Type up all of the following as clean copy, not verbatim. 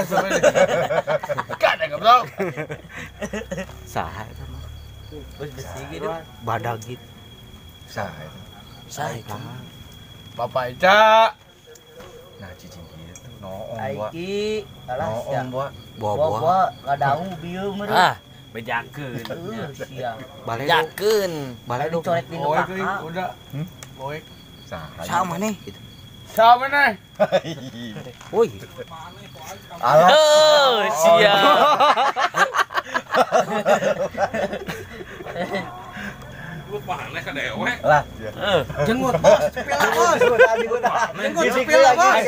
Astagfirullah. Kan goblok. Saha eta mah? Bos besi gitu. Badag gitu. Saha eta? Saha eta? Bapak Ica. Nah cicing kitu noong buah. Aiki, alah noong buah. Buah-buah ngadau bieu meureun. Ah, bejakeun. Heuh, sia. Bejakeun. Bale dicoret di nu kakak. Udah. Boek. Saha. Saha maneh gitu. Saha maneh? Woi. Alah. Oh, sia. Lu maneh ka dewek. Lah. Jenggot bos, cepila bos. Jenggot cepila bos.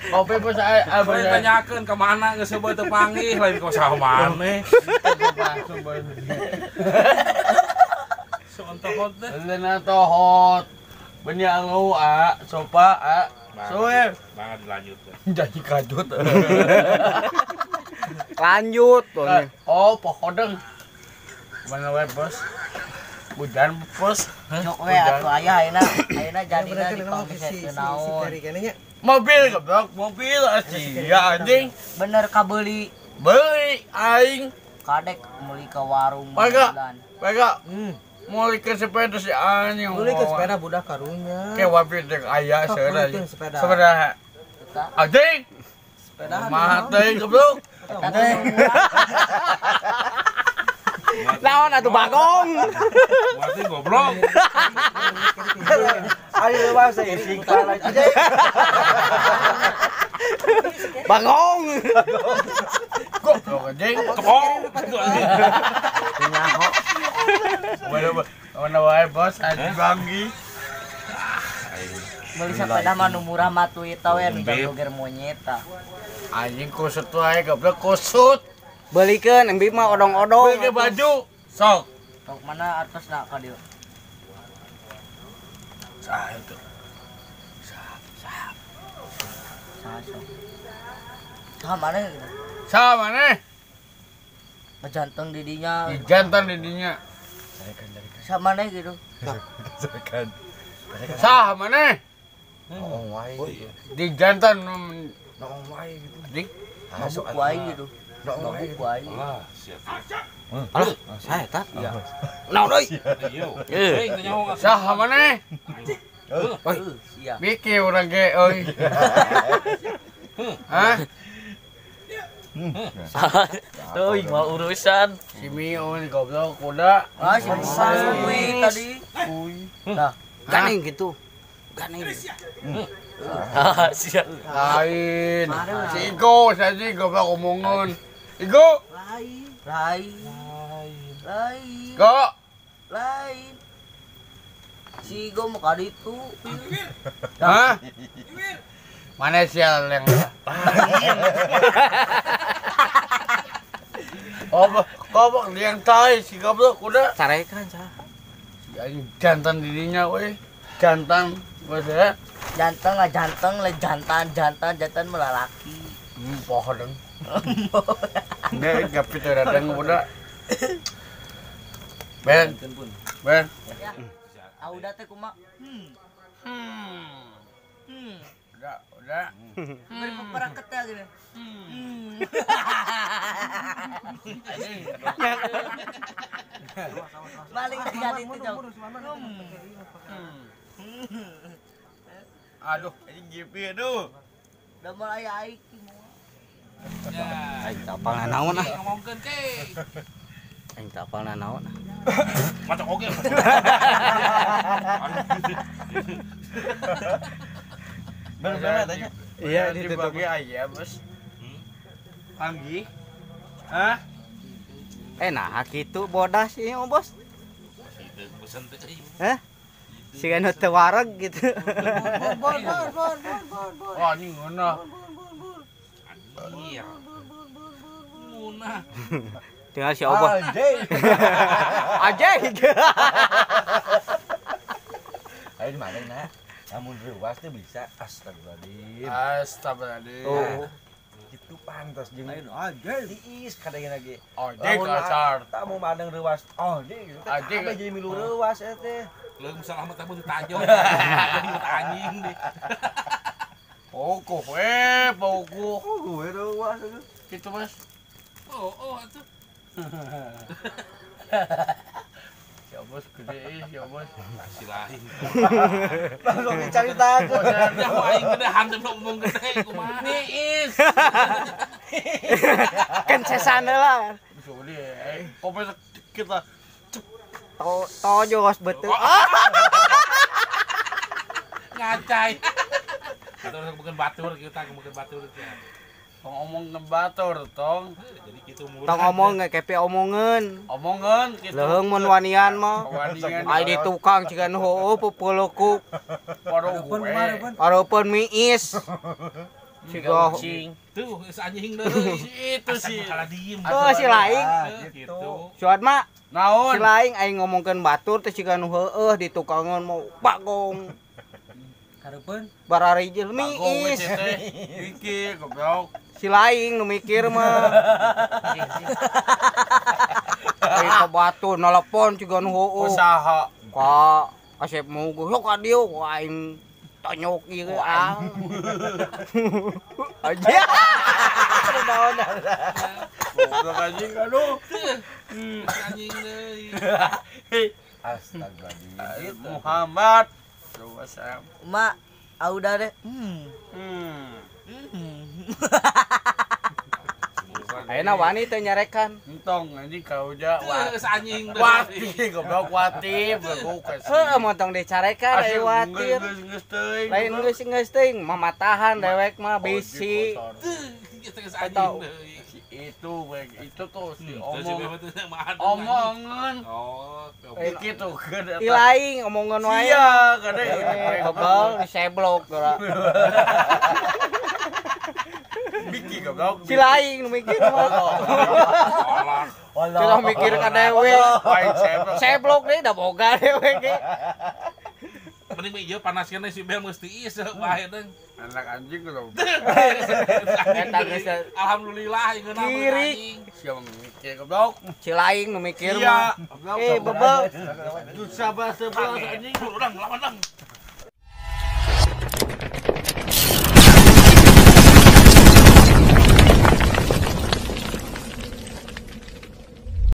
Kopi bos saya tanyakeun ka mana geus seubeut teu panggih lain ka saha maneh. Soontohot teh. Leuna tohot. Benih lu a, sopa a. Soe. Banget lanjut. Jadi kajut. Lanjut. Oh, pokodeng. Mana we bos? Hujan bos. Cok we atuh aya ayeuna, ayeuna jadina dipanggih naon. Mobil goblok, mobil sia anjing. Bener kabeuli. Beli aing. Kadek meuli ka warung. Baga. Baga. Meuli ke sepeda si anjing. Meuli ke sepeda budak karunya. Ke wapi dek aya seura. Sepeda. Anjing. Sepeda. Mah teh goblok. Naon atuh bagong. Berarti goblok. Ayo bahasa ising aja. Bagong. Goblok anjing. Kebong. Nyaho. Mana wae bos anjing banggi. Beli sepeda mah nu murah mah tuh eta we nu joger monyet tah. Anjing kusut wae goblok kusut. Belikeun embi mah odong-odong. Beli baju. Sok. Sok mana atasna ka dieu? Saha itu? Saha. Saha. Saha sok. Saha maneh gitu. Saha maneh? Jantan didinya. Jantan didinya. Carikan, carikan. Saha maneh gitu. Carikan. Saha maneh? Noong wae. Di jantan noong wae gitu. Di mabuk wae gitu. Mabuk wae. Alah, siap. Alah, saha eta? Naon euy? Saha maneh? Heuh, sia. Mikir urang ge euy. Hah? Euy, mau urusan. Si Miun goblok kuda. Ah, si Miun tadi. Nah, ganeng gitu. Ganeng. Ah, siap. Lain. Si Igo, saja goblok omongan. Igo. Lain. Lain. Lain. Go. Lain. Si Igo mau kali itu. Hah? Mana sial yang Kobok yang tai si goblok udah. Carekan saha? Si anjing jantan dirinya we. Jantan bahasa. Jantan lah jantan lah jantan jantan jantan melalaki. Pohodeng. Nggak gapit radang udah. Ben. Ben. Ya. Ah udah teh kumaha? Udah, udah. Beri peperang ketel gini. Maling jadi itu jauh. Aduh, ini GP aduh. Udah mulai aik. Aing teu apal naon ah. Ngomongkeun ke. Aing teu apal naon ah. Macok oge. Bener tanya. Iya, dibagi aya, Bos. Panggi. Hah? Nah kitu bodas ieu mah, Bos. Pesen teh euy. Hah? Siga nu teu wareg gitu. Bor bor bor bor bor bor. Wah, ini ngeunah. Anjir. Munah. Tinggal si Obah. Anjing. Anjing. Ayo di mana nah? Namun ruas teh bisa astagfirullahaladzim. Astagfirullahaladzim. Oh. Itu pantas jeung anjing tiis kadang lagi. Anjing kasar. Tak mau madang ruas. Anjing. Anjing jadi milu ruas eta teh. Leung salah mah teh tajong. Jadi anjing deh. Pokok pokok. Oh, gue reuas atuh. Kitu Mas. Oh, atuh. Ya bos gede ya bos. Si lain. Langsung dicaritakeun. Ya aing gede hantu ngomong gede kumaha. Niis. Kan sesan lah. Kopi kita to to jos betul. Ngacai. Atau bukan batur kita, bukan batur. Tong omong ngebatur tong. Jadi kitu murah. Tong omong kepe omongeun. Omongeun kitu. Leuheung mun wanian mah. Ai di tukang ciga nu heueuh pupulukuk. Hareupeun miis. Ciga tuh geus anjing deui. Itu sih. Salah diem. Oh si laing. Gitu. Suat mah. Naon? Si laing aing ngomongkeun batur teh ciga nu heueuh di tukangan mau bagong. Hareupeun bararijil miis. Mikir goblok. Si laing nu mikir mah. Ai ka batur nelepon ciga nu heueuh. Usaha. Ka Asep mugo sok ka dieu aing tonyok ieu ah. Aja. Naon. Goblok anjing aduh. Anjing deui. Astagfirullahaladzim. Muhammad. Mak, udah deh. Ayeuna wani teu nyarekan. Entong anjing kauja anjing wati goblok wati goblok. Heuh montong dicarekan aya watir. Lain geus geus teuing mamatahan dewek mah bisi. Anjing deui. Itu itu tuh si omong. Omongan. Oh, gitu kan. Ti laing omongan wae. Iya, gede. Bebel diseblok geura. Miki goblok. Si laing nu mikir mah. Alah. Kita mikir ka dewe. Seblok deui da boga dewe ge. Mending mah ieu panas keneh si Bel geus tiis bae deung. Anak anjing goblok. Eta geus alhamdulillah ngeunah kiri. Sia mikir goblok. Si laing nu mikir mah. Iya, bebel. Susah bahasa anjing. Urang lawan dang.